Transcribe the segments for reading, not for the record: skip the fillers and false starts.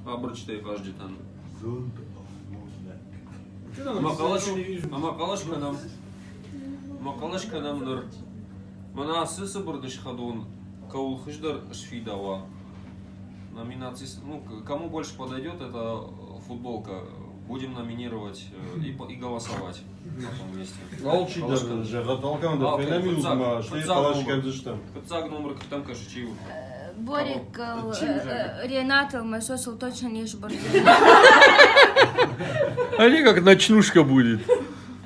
Абырджытӕй хъазджытӕн. Ӕмӕ хъӕлӕс, ӕмӕ хъӕлӕс кӕнӕм. Ӕмӕ хъӕлӕс кӕнӕм ныр. Мӕнӕ ацы цыбырдыс хӕдон кӕуыл хуыздӕр сфидауа. Номинаци, ну, кому больше подойдет эта футболка, будем номинировать и, и голосовать потом вместе. Алчидӕр зӕгъӕд, алкӕмӕн дӕр фӕйнӕ минутмӕ, стӕй хъӕлӕс кӕндзыстӕм. Фыццаг номыр кӕдӕм кӕсы, чи у? Борик, Ренатов, мой сосыл точно не сбордил. Они как ночнушка будет.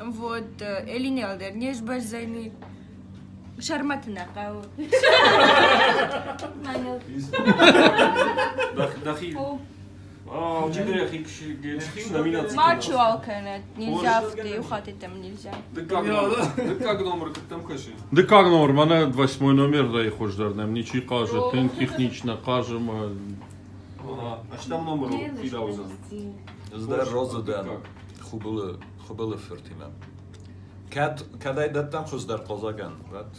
Вот, Элинелдер не сборзайны. Шарматы нӕ хъӕуы. Дӕхи Мачу алкӕнӕт, нельзя афтӕ, иу хатт там нельзя. Дыккаг номер кӕдӕм кӕсы? Дыккаг номер, мӕнӕ восьмой номер дӕй хуыздӕр нӕм ничи хъазы, тынг технично хъазы мӕ. Ӕстӕм номер фидаудзӕн. Ӕз дӕр разы дӕн Хубылы, Хубылы фыртимӕ. Кӕд, кӕдӕй дӕттӕм хуыздӕр хъазӕгӕн, уӕд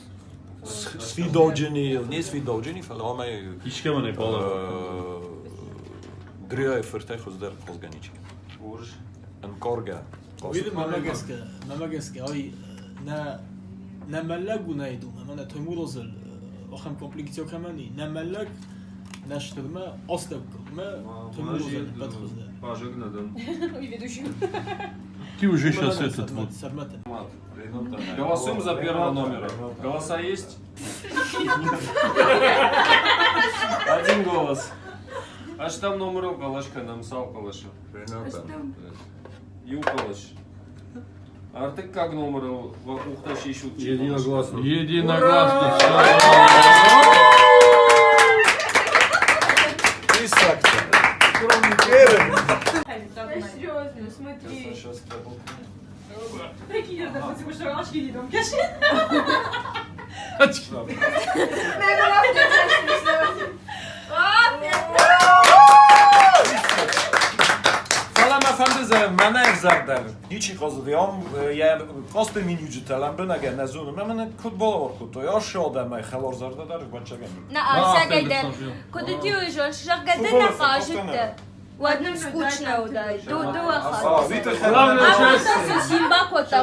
сфидауджыни, не сфидауджыни, фӕлӕ амӕй Искӕмӕн ӕй балӕвар Дриайы фыртӕй хуыздӕр хъазгӕ ничи. Хорз. Ӕнкъаргӕ. Мӕмӕ гӕсгӕ, мӕмӕ гӕсгӕ ай нӕ нӕ мӕллӕг у нӕ идон, ӕмӕ нӕ Таймуразыл ахӕм комплекцийӕ кӕмӕн и, нӕ мӕллӕг, нӕ стырмӕ, астӕуккагмӕ Таймуразӕн ӕппӕт хуыздӕр. Хъазӕг нӕ дӕн. И ведущий. Ты уже сейчас этот вот. Голосуем за первого номера. Голоса есть? Один голос. Ӕстӕм номырыл хъӕлӕс кӕнӕм цал хъӕлӕсы? Иу хъӕлӕс. Ӕртыккаг номырыл уӕ къухтӕ сисут. Единогласно. Единогласно. Серьезно, смотри. Прикинь, я потому что очки не дом каши. Фӕлӕ мӕ фӕнды мӕнӕ ӕвзӕрдӕр. Ничи хъазыди ам, йӕ хъазты миниуджытӕ лӕмбынӕгӕй нӕ зоны. Мӕ мын куыд балӕвар кодтой, асы адӕмӕй хӕларзӕрдӕдӕр ӕвӕццӕгӕн. На, ӕцӕгӕйдӕр, куыд уыди, зӕгъгӕ ды нӕ хъазыдтӕ, уӕд нын скучно уыдаид. Дыууӕ хатты. Главное, Симба кодта.